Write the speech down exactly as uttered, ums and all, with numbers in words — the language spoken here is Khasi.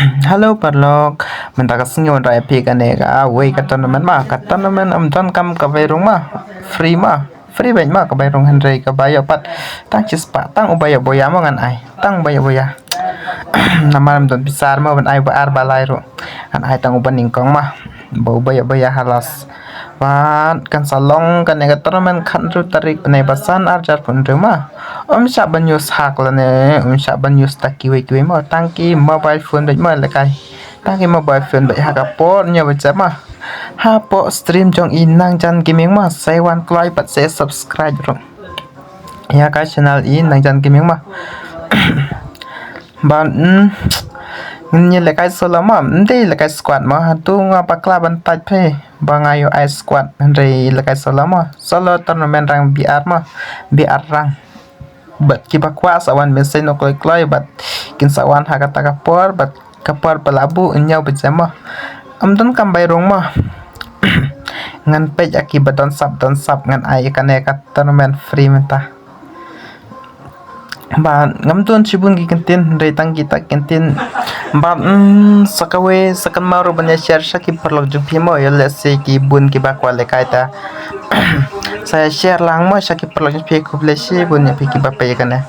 Hello paralok, mynta ka sngi wan rai phi kane ka wei ka tournament ma, ka tournament ym don kam ka bai rung ma, free ma, free bad ma ka bai rung hynrei ka bai ïoh pat tang chispah, tang u bai ïoh boya ma ngan ai, tang u bai ïoh boya. Namar ym don pisa ma ban ai ba ar ba lai ruh, ngan ai tang u ba nyngkong ma, ba u bai ïoh boya halas. Bad kan sa long kane ka tournament khathynriew tarik bnai ba san ar hajar arphew hynriew ma. Ym shah ban use hack lane ym shah ban use da kiwei kiwei ma, tang ki mobile phone bad ma lehkai. Tang ki mobile phone bad ha ka por ñiew bad ma. Hapoh stream jong i Nangjan Gaming ma, sa wan kloi bad sa subscribe ruh ïa ka channel i Nangjan Gaming ma. Bad mm, ngin ïa lehkai solo ma, ym dei lehkai squad ma, hato nga bakla ban tait phi ba nga ïoh ai squad hynrei lehkai solo ma, solo tournament rang B R ma, B R rang. Bad kiba kwah sa wan message noh kloi kloi bad kin sa wan ha kata ka por bad ka por ba la buh ñiew bad ma. Ym don kam bai rung ma. Ngan peit ïa kiba don sap don sap ngan ai ïa kane ka tournament free mynta. Bad ngam don shibun ki kyntien hynrei tang kita ki kyntien. Bad mm, sa kawei sa kynmaw ruh ban ïa share sha ki paralok jong phi mo, ïa lehse ki bun kiba kwah lehkai ta. Sa ïa share lang mo sha ki paralok jong phi, khublei shibun ïa phi kiba peit ïa kane.